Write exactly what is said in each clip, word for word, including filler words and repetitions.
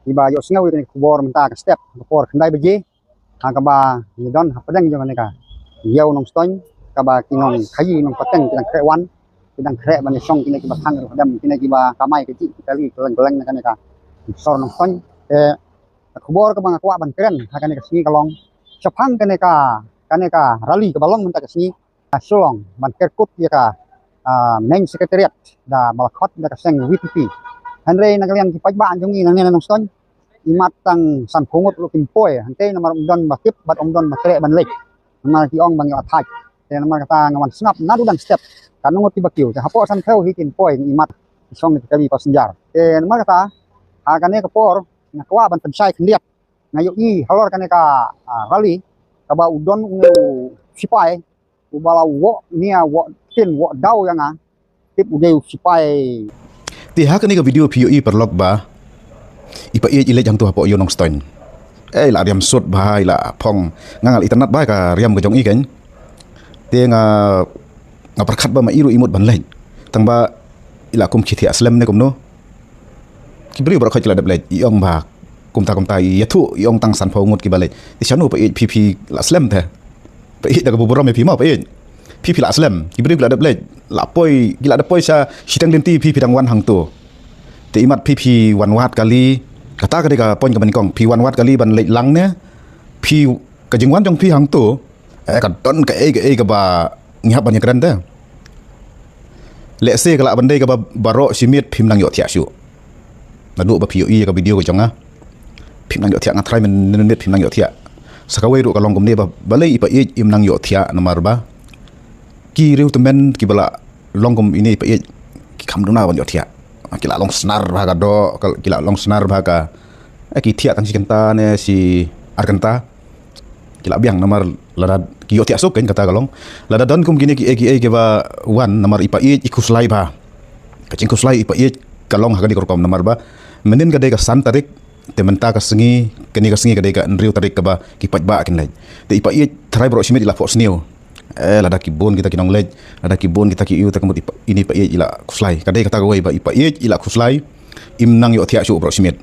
Kiba ïohsngew ïa kane ka khubor mynta ka step ha ka por khyndai baje, ha kaba ngi don hapdeng jong kane ka Ïew Nongstoiñ, kaba ki nongkhaïi nongpateng ki dang khreh wan, ki dang khreh ban ïashong kine kiba thang ruh hadem, kine kiba kamai kajih ki kali kylleng kylleng na kane ka sor Nongstoiñ. Te ka khubor kaba nga kwah ban kren ha kane ka sngi ka long shaphang kane ka, kane ka rally kaba long mynta ka sngi, ah, Shillong, ban kerkut ïa ka, ah, main secretariat da ba la khot da ka seng V P P. Hynrei na ka liang ki paidbah jong ngi nangne na Nongstoiñ, imat tang sanphew ngut ruh kim poi hangtei namar ym don ba tip bad ym don ba treh ban leit. Namar ki ong ba ngi ïoh thait. Te namar kata nga wan sngap naduh dang step, katno ngut kiba kiew. Te hapoh sanphew hi kim poi, imat ki shong ki kali passenger. Te namar kata ha kane ka por nga kwah ban pynshai khyndiat. Nga ïohi halor kane ka, ah, rally kaba u don une u sipai uba la woh nia, woh tin, woh daw ïa nga. Tip u dei u sipai. Te ha kane ka video phi ïohi paralok ba i paid i leit hangto hapoh Ïew Nongstoiñ. Eh, i la riam sut bha, i la phong. Nga nga la itynnad bha ka riam ka jong i kan. Te nga, nga pyrkhat ba ma i ruh i mut ban leit. Tang ba i la kum ki thiah slem ne kumno. Ki briew baroh khoit ki la dep leit, i ong ba kumta kumta, i ïathuh, i ong tang sanphew ngut kiba leit. Te shano paid phi phi la slem te? Paid da kaba burom ïa phi mo paid. Phi phi la slem, ki briew ki la dep leit, la poi, ki la dep poi sha shiteng lynti, phi phi dang wan hangto. Te imat phi phi wan wad kali, kata ka dei ka point kaba nyngkong, phi wan wad kali ban leit lang ne, phi ka jingwan jong phi hangto, eh, ka don kaei kaei kaba ngi hap ban ïakren te. Lehse ka lah ban dei kaba baroh shi miet phim nang ïohthiah shuh. Naduh ba phi ïohi ïa ka video ka jong nga, phim nang ïohthiah, nga tharai mynnin miet phim nang ïohthiah. Sa kawei ruh ka long kumne ba balei i paid im nang ïohthiah namar ba ki riew tymmen kiba la long kum ine i paid ki kham duna ban ïohthiah. Ki la long snar bha ka doh, ki la long snar bha ka, eh, ki thiah tang shi kynta ne shi ar kynta. Ki la biang namar lada ki ïohthiah suk kan kata ka long. Lada don kum kine kiei kiei kiba wan namar i paid i khuslai bha. Ka jingkhuslai i paid ka long ha kane ka rukom namar ba mynnin ka dei ka san tarik, te mynta ka sngi, kane ka sngi ka dei ka hynriew tarik kaba ki paidbah kin leit. Te i paid tharai baroh shi miet i la phohsniew. Eh, lada ki bun kita ki nongleit, lada ki bun kita ki ïew, te ka mut i pa-, ine i paid i la khuslai. Ka dei kata kawei ba i paid i la khuslai, im nang ïohthiah shuh baroh shi miet.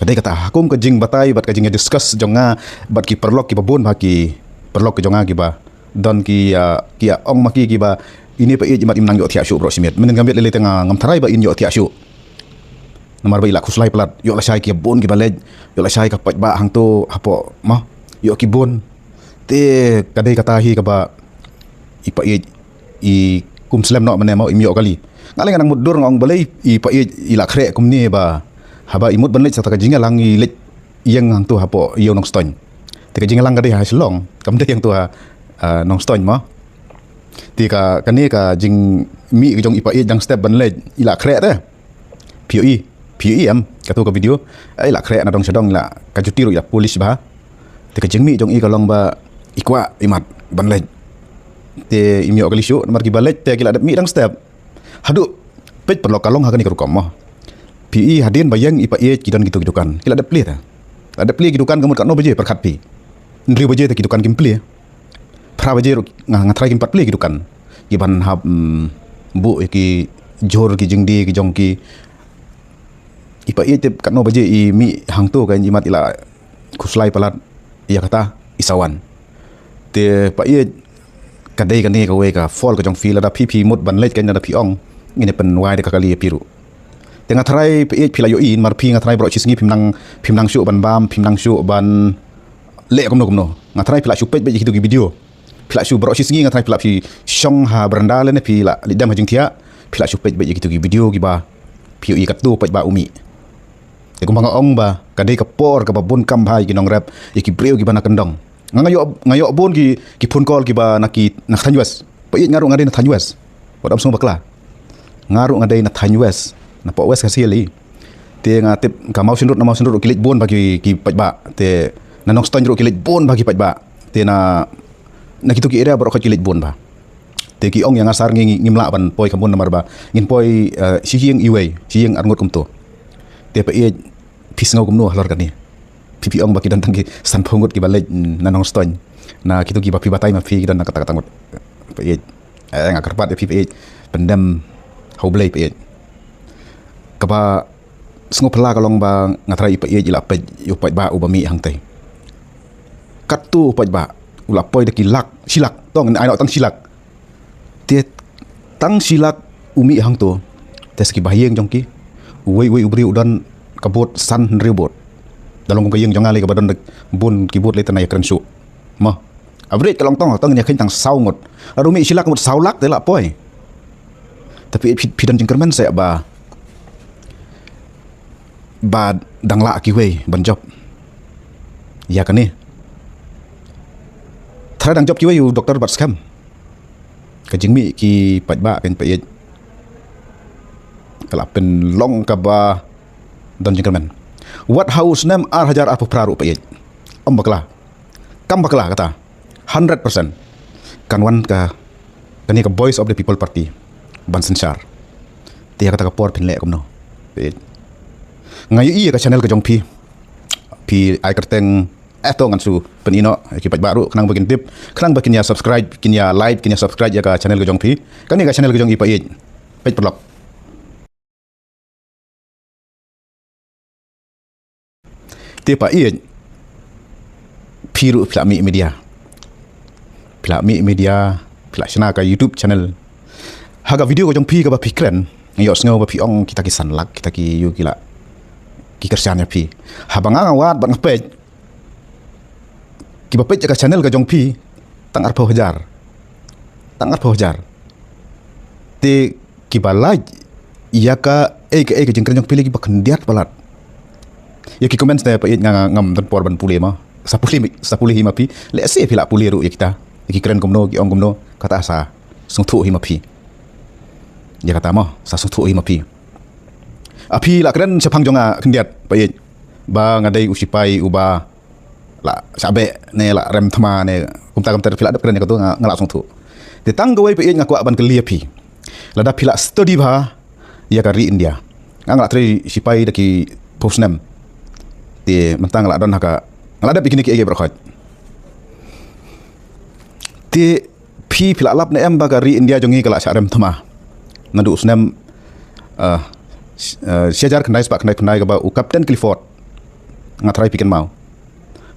Ka dei kata ha kum ka jingbatai bad ka jingïadiscuss jong nga bad ki paralok kiba bun bha, ki paralok ki jong nga kiba don ki, ah, ki ïa ong ma ki kiba ine i paid imat im nang ïohthiah shuh baroh shi miet. Mynnin ka miet lei lei te nga ngam tharai ba in ïohthiah shuh. Namar ba i la khuslai palat, ïoh lashai ki bun kiba leit, ïoh lashai ka paidbah hangto hapoh mo, ïoh ki bun. Te ka dei kata hi kaba i paid i kum slem noh mane mo, im ïoh kali. Nga lei nga nang mutdur nga ong balei i paid i la khreh kumne ba haba i mut ban leit sa ta ka jingïalang i leit ïeng hangto hapoh Ïew Nongstoiñ. Te ka jingïalang ka dei ha Shillong, kam dei hangto ha, ah, Nongstoiñ mo. Te ka, kane ka jingmih ka jong i paid dang step ban leit i la khreh te. Phi ïohi, phi ïohi em kato ka video. Eh, i la khreh na dong sha dong, i la, ka juti ruh i la polish bha. Te ka jingmih jong i ka long ba i kwah imat ban leit. Te im ïoh kali shuh namar kiba leit te ki la dep mih dang step. Haduh, peit paralok, ka long ha kane ka rukom mo. Phi ïohi hadien ba ïeng i paid ki don kito ki dukan, ki la dep plie te. La dep plie ki dukan ka mut katno baje pyrkhat phi? Hynriew baje te ki dukan kim plie. Phra baje ruh nga, nga tharai kim pat plie ki dukan. Ki ban hap, mm, buh ïa ki jhur ki jingdie ki jong ki. I paid te katno baje i mih hangto kan imat i la khuslai palat ïa kata i sa wan. Te paid ka dei kane kawei ka fault ka jong phi, lada phi phi mut ban leit kan, lada phi ong ngin ïa pynwai da ka kali ïa phi ruh. Te nga tharai paid phi la ïohi namar phi nga tharai baroh shi sngi phim nang, phim nang shuh ban bam, phim nang shuh ban leh kumno kumno. Nga tharai phi la shu peit beit ïa kito ki video. Phi la shu baroh shi sngi nga tharai phi la phi shong ha baranda lane phi la leit dem ha jingthiah. Phi la shu peit beit ïa kito ki video kiba phi ïohi kato paidbah u mih. Te kumba nga ong ba ka dei ka por kaba bun kam bha ïa ki nongrep, ïa ki briew kiba na kyndong. Nga, nga ïoh, nga ïoh bun ki, ki phone call kiba na ki, na Thaiñ West. Paid nga ruh nga dei na Thaiñ West. Wat ym sngewbakla. Nga ruh nga dei na Thaiñ West. Na poh West Khasi Hills. Te nga tip ka Mawshynrut, na Mawshynrut ruh ki leit bun bha ki, ki paidbah. Te na Nongstoiñ ruh ki leit bun bha ki paidbah. Te na, na kito ki area baroh khoit ki leit bun bha. Te ki ong ïa nga sir ngi, ngi, ngim lah ban poi kham bun namar ba ngin poi, eh, shi ïing iwei, shi ïing arngut kumto. Te paid phi sngew kumno halor kane? Phi phi ong ba ki don tang ki sanphew ngut kiba leit, mm, na Nongstoiñ. Na kito kiba phi batai ma phi ki don tang kata kata ngut. Paid. Eh, nga kyrpad ïa phi paid. Pyndem ha U Blei paid. Kaba Sngewphylla ka long ba nga trai i paieit i la peit ïa u paidbah uba mih hangtei. Katto u paidbah u la poi da ki lak, shi lak, tang ai noh tang shi lak. Te tang shi lak u mih hangto. Te sa ki bahaïing jong ki, uwei uwei u briew u don ka vote san hynriew vote. Da long kum ka ïing jong nga lei kaba don da bun ki vote lei te na ïakren shuh. Mo. Average ka long tang, tang ïa kheiñ tang saw ngut. Lada u mih shi lak ngut saw lak te la poi. Te phi, phi, phi don jingkyrmen seh ba, ba dang lah kiwei ban jop ïa kane. Tharai dang jop kiwei u doktor bad skhem. Ka jingmih ki paidbah kan paieit ka la pynlong kaba don jingkyrmen. Wat ha u snem ar hajar arphew phra ruh paieit, ym bakla. Kam bakla kata, hundred percent kan wan ka, kane ka Voice of the People Party ban synshar. Te ïa kata ka por phin leh kumno? Phi, nga ïohi ïa ka channel ka jong phi, phi ai kyrteng, eh, to ngan shu pyni noh ïa ki paidbah ruh khnang ba kin tip, khnang ba kin ïa subscribe, kin ïa like, kin ïa subscribe ïa ka channel ka jong phi. Kane ka channel ka jong i paieit, peit paralok. Te paieit, phi ruh phi la mih media. Phi la mih media, phi la shna ka YouTube channel. Ha ka video ka jong phi kaba phi kren, nga ïohsngew ba phi ong kita ki san lak, kita ki ïoh ki la, ki kyrshan ïa phi. Haba nga nga wad bad nga peit, kiba peit ïa ka channel ka jong phi tang arphew hajar. Tang arphew hajar. Te kiba like ïa kaei kaei ka jingkren jong phi lei kiba khyndiat palat. Ïa ki comments te paieit nga, nga ngam don por ban pule mo. Sa pule, sa pule hi ma phi. Lehse phi la pule ruh ïa kita. Ïa ki kren kumno, ki ong kumno, kata sa sngewthuh hi ma phi. Ïa kata mo, sa sngewthuh hi ma phi. A phi la kren shaphang jong nga khyndiat paieit ba nga dei u sipai uba la shah beh ne la rem thma ne, kumta kumta, phi la dep kren ïa kato, nga, nga la sngewthuh. Te tang kawei paieit nga kwah ban kylli ïa phi. Lada phi la study bha ïa ka ri India. Nga, nga la trei sipai da ki phew snem. Te mynta nga la don ha ka, nga la dep ïa kine kiei kiei baroh khoit. Te phi, phi la lap ne em ba ka ri India jong ngi ka la shah rem thma naduh u snem, eh, shi, eh, shi hajar khyndai spah khyndai phew khyndai kaba u Captain Clifford, nga tharai phi kynmaw.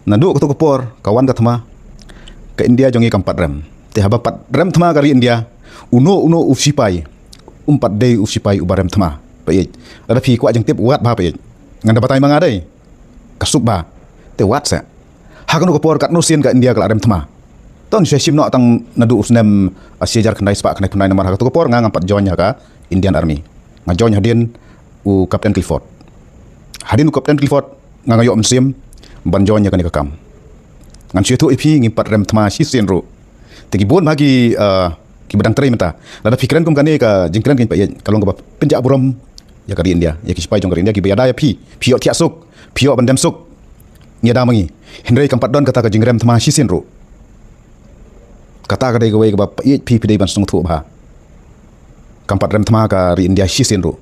Naduh kato ka por ka wan ka thma, ka India jong ngi kam pat rem. Te haba pat rem thma ka ri India, uno uno u sipai um pat dei u sipai uba rem thma paieit. Lada phi kwah jingtip wad bha paieit. Ngan da batai ma nga dei, ka suk bha. Te wad seh. Ha kano ka por katno sien ka India ka la rem thma? To ngan shu shim noh tang naduh u snem, ah, shi hajar khyndai spah khyndai phew khyndai, namar ha kato ka por nga ngam pat join ha ka Indian Army. Nga join hadien u Captain Clifford. Hadien u Captain Clifford nga, nga ïoh mynsiem ban join ïa kane ka kam. Ngan shu ïathuh ïa phi, ngim pat rem thma shisien ruh. Te ki bun bha ki, ah, kiba dang trei mynta. Lada phi kren kum kane ka jingkren ka paieit, ka long kaba pynjah burom ïa ka ri India, ïa ki sipai jong ka ri India kiba ïada ïa phi, phi ïoh thiah suk, phi ïoh ban dem suk. Ngi ïada ma ngi. Hynrei kam pat don kata ka jingrem thma shisien ruh. Kata ka dei kawei kaba paieit phi, phi dei ban sngewthuh bha. Kam pat rem thma ka ri India shisien ruh.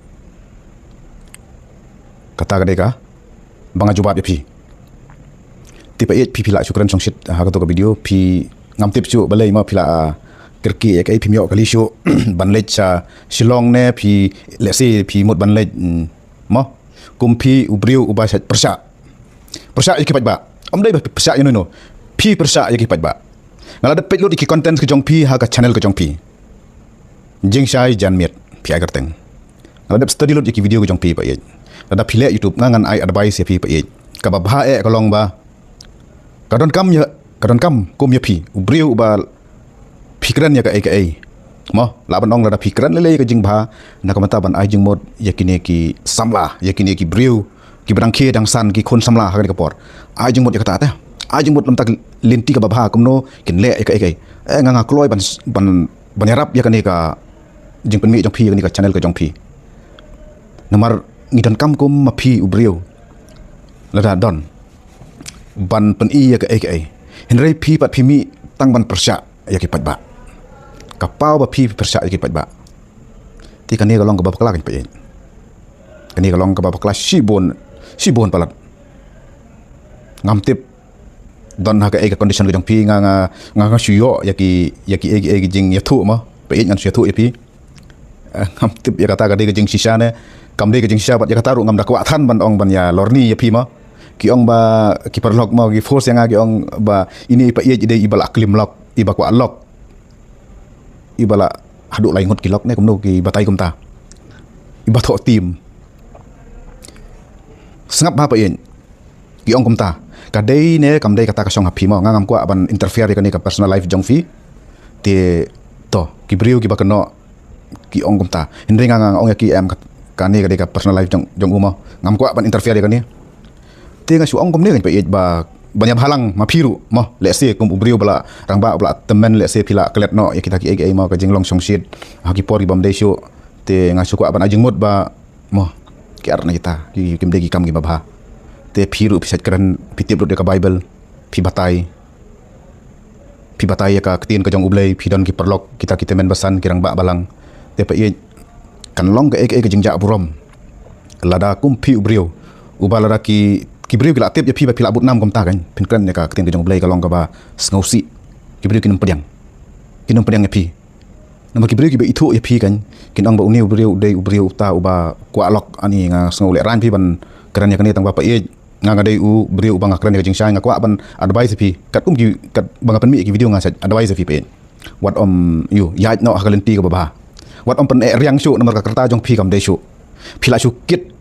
Kata ka dei kaba nga jubab ïa phi. Te paieit phi, phi la shu kren shongshit ha kato ka video, phi, ngam tip shuh balei mo phi la, ah, kyrkieh ïa kaei, phim ïoh kali shuh ban leit sha Shillong ne phi, lehse phi mut ban leit, mm, mo. Kum phi u briew uba shait pyrshah. Pyrshah ïa ki paidbah. Ym dei ba pyrshah ïa no no. Phi pyrshah ïa ki paidbah. Nga la dep peit lut ïa ki content ka jong phi ha ka channel ka jong phi. Jingshai janmiet, phi ai kyrteng. Nga la dep study lut ïa ki video ka jong phi paieit. Lada phi leh YouTube, nga ngan ai advice ïa phi paieit. Kaba bha eh ka long ba ka donkam ïa, ka donkam kum ïa phi u briew uba phi kren ïa kaei kaei. Mo, lah ban ong lada phi kren lei lei ka jingbha, na ka bynta ban ai jingmut ïa kine ki samla, ïa kine ki briew kiba dang khie dang san, ki khun samla ha kane ka por. Ai jingmut ïa kata te. Ai jingmut, namar ka lynti kaba bha kumno kin leh ïa kaei kaei. Eh, nga, nga kloi ban, ban, ban ïarap ïa kane ka jingpynmih jong phi, ïa kane ka channel ka jong phi. Namar ngi donkam kum ma phi u briew. Lada don ban pyni ïa kaei kaei. Hynrei phi pat phi mih tang ban pyrshah ïa ki paidbah. Ka paw ba phi pyrshah ïa ki paidbah. Te kane ka long kaba bakla kan paieit. Kane ka long kaba bakla shibun, shibun palat. Ngam tip don ha kaei ka condition ka jong phi, nga, nga, nga, nga shu ïoh ïa ki, ïa ki, ïa ki, ïa ki jingïathuh mo. Paieit ngan shu ïathuh ïa phi. Eh, ngam tip ïa kata ka dei ka jingshisha ne, Kam dei ka jingshisha bad ïa kata ruh ngam da kwah than ban ong ban ïa lorni ïa phi mo. Ki ong ba ki paralok mo, ki force ïa nga, ki ong ba ine i paieit i dei iba la klim lok, iba kwah lok, iba la haduh lai ngut ki lok ne kumno ki batai kumta, iba thoh tim. Sngap bha paieit. Ki ong kumta. Ka dei ne kam dei kata ka shong ha phi mo. Nga ngam kwah ban interfere ïa kane ka personal life jong phi. Te to, ki briew kiba kynnoh ki ong kumta. Hynrei nga nga ong ïa ki em, kane ka dei ka personal life jong jong u mo. Ngam kwah ban interfere ïa kane. Te nga shu ong kumne kan paieit ba ban ïa bhalang ma phi ruh mo. Let's say kum u briew ba la rangbah ba la tymmen, let's say phi la klet noh ïa kita kiei kiei mo, ka jinglong shongshit ha ki por kibym dei shuh. Te nga shu kwah ban ai jingmut ba mo, ki ar na kita ki, kim dei ki kam kiba bha. Te phi ruh phi sait kren, phi tip ruh da ka Bible, phi batai. Phi batai ïa ka ktien ka jong U Blei, phi don ki paralok, kita ki tymmen basan, ki rangbah balang. Te paieit, kan long kaei kaei ka jingjah burom. Lada kum phi u briew uba lada ki, ki briew ki la tip ïa phi ba phi la bud nam kumta kan, phin kren ïa ka ktien ka jong U Blei ka long kaba sngewsih. Ki briew kin ym pdiang. Kin ym pdiang ïa phi. Namar ki briew kiba ithuh ïa phi kan, kin ong ba une u briew u dei u briew uta uba kwah lok. Ani nga sngew lehraiñ phi ban kren ïa kane, tang ba paieit nga nga dei u briew uba nga kren ïa ka jingshai, nga kwah ban advice ïa phi. Katkum ki, kat ba nga pynmih ïa ki video nga sa advice ïa phi paieit. Wat ym ïaid noh ha ka lynti kaba bha. Wat ym pyneh riang shuh namar ka rta jong phi kam dei shuh. Phi la shu kit,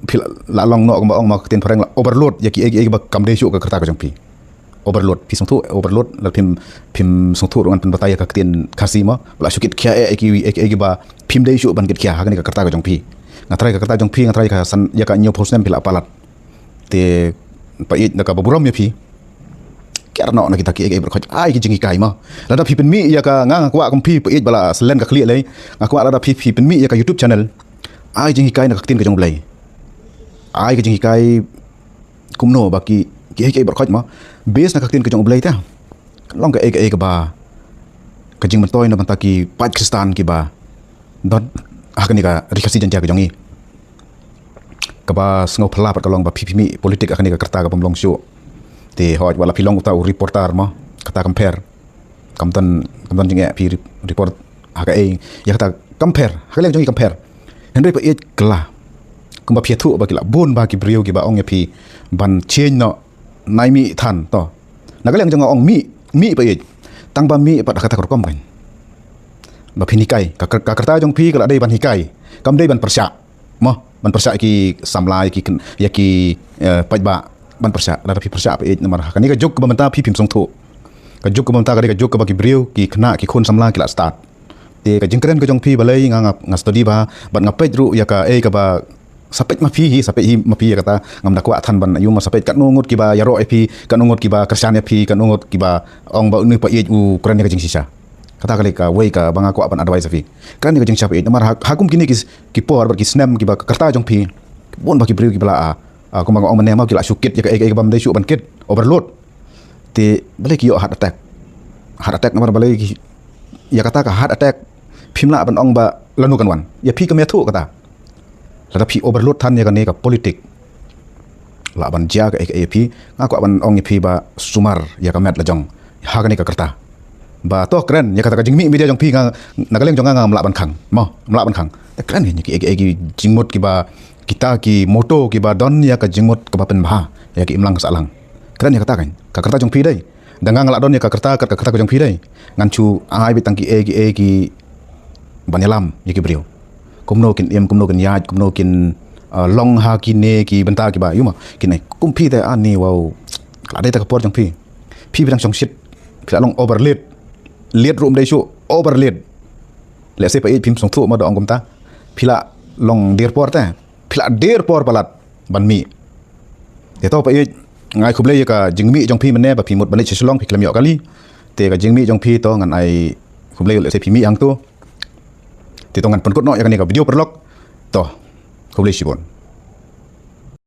phi la long noh kumba ong ma ka ktien phareng la overload ïa kiei kiei ba kam dei shuh ka rta ka jong phi. Overload, phi sngewthuh overload, lada phim, phim sngewthuh ruh ngan pynbatai ïa ka ktien Khasi mo. Phi la shu kit khia eh ïa kiei kiei ba phim dei shuh ban kit khia ha kane ka rta ka jong phi. Nga tharai ka rta jong phi, nga tharai ka san, ïa ka hynñiewphew snem phi la palat. Te paieit, da kaba burom ïa phi, kiar noh na kita kiei kiei baroh khoit, ai ki jinghikai mo. Lada phi pynmih ïa ka, nga nga kwah kum phi paieit ba la slen ka khlieh lei, nga kwah lada phi, phi pynmih ïa ka YouTube channel, ai jinghikai na ka ktien ka jong U Blei. Ai ka jinghikai kumno ba ki, kiei kiei baroh khoit mo, base na ka ktien ka jong U Blei te. Long kaei kaei kaba ka jingmyntoi na bynta ki paid Khristan kiba don ha kane ka Ri Khasi Jaiñtia ka jong ngi. Kaba sngew phylla pat ka long ba phi, phi mih politik ha kane ka rta kabym long shuh. Te hooid, wat la phi long uta u reporter mo, kata kam pher. Kam don, kam don jingeh phi re-, report ha kaei, ïa kata kam pher, ha ka liang jong ngi kam pher. Hynrei paieit, kylla, kumba phi ïathuh ba ki la bun bha ki briew kiba ong ïa phi ban change noh, nai mih than to. Na ka liang jong nga ong mih, mih paieit. Tang ba mih pat ha kata ka rukom kan, ba phin hikai. Ka, ka, ka rta jong phi ka la dei ban hikai, kam dei ban pyrshah mo, ban pyrshah ïa ki samla, ïa ki kyn-, ïa ki, eh, paidbah, ban pyrshah. Lada phi pyrshah paieit, namar ha kane ka juk kaba mynta phi, phim sngewthuh. Ka juk kaba mynta ka dei ka juk kaba ki briew, ki khynnah, ki khun samla ki la stad. Te ka jingkren ka jong phi balei nga, nga, nga study bha, bad nga peit ruh ïa kaei kaba, sa peit ma phi hi, sa peit hi ma phi ïa kata, ngam da kwah than ban ïa ma, sa peit katno ngut kiba ïaroh ïa phi, katno ngut kiba kyrshan ïa phi, katno ngut kiba ong ba une paieit u kren ïa ka jingshisha. Kata ka lei kawei kaba nga kwah ban advice ïa phi. Kren ïa ka jingshisha paieit, namar ha, ha kum kine ki, ki por bad ki snem kiba ka rta jong phi, bun bha ki briew kiba la, ah, ah, kumba nga ong mynne mo, ki la shu kit ïa kaei kaei kabym dei shuh ban kit, overload. Te balei ki ïoh heart attack. Heart attack namar balei ki, ïa kata ka heart attack, phim lah ban ong ba lano kan wan. Ïa phi kam ïathuh kata. Lada phi overload than ïa kane ka politik, lah ban jia kaei kaei ïa phi. Nga kwah ban ong ïa phi ba sumar ïa ka met la jong ha kane ka rta. Ba to kren ïa kata ka jingmih media jong phi, nga, na ka liang jong nga ngam lah ban khang mo, ngam lah ban khang. Te kren ïa kiei kiei ki jingmut kiba, kita ki motto kiba don ïa ka jingmut kaba pynbha ïa ki imlang ka sahlang. Kren ïa kata kan, ka rta jong phi dei. Da nga nga lah don ïa ka rta, ka, ka rta ka jong phi dei, ngan shu ai beit tang kiei kiei ki ban ïalam ïa ki briew. Kumno kin im, kumno kin ïaid, kumno kin, uh, long ha kine ki bynta kiba ïoh ma. Kine kum phi te ani, wow. Ka la dei ta ka por jong phi. Phi, phi dang shongshit. Phi la long overload. Load ruh ym dei shuh, overload. Let's say paieit, phim sngewthuh mo da ong kumta. Phi la long der por te. Phi la der por palat ban mih. Te to paieit, nga ai khublei ïa ka jingmih jong phi mynne ba phi mut ban leit sha Shillong, phi khlem ïoh kali. Te ka jingmih jong phi to ngan ai khublei, let's say phi mih hangto. Te to ngan pynkut noh ïa kane ka video paralok. To, khublei shibun.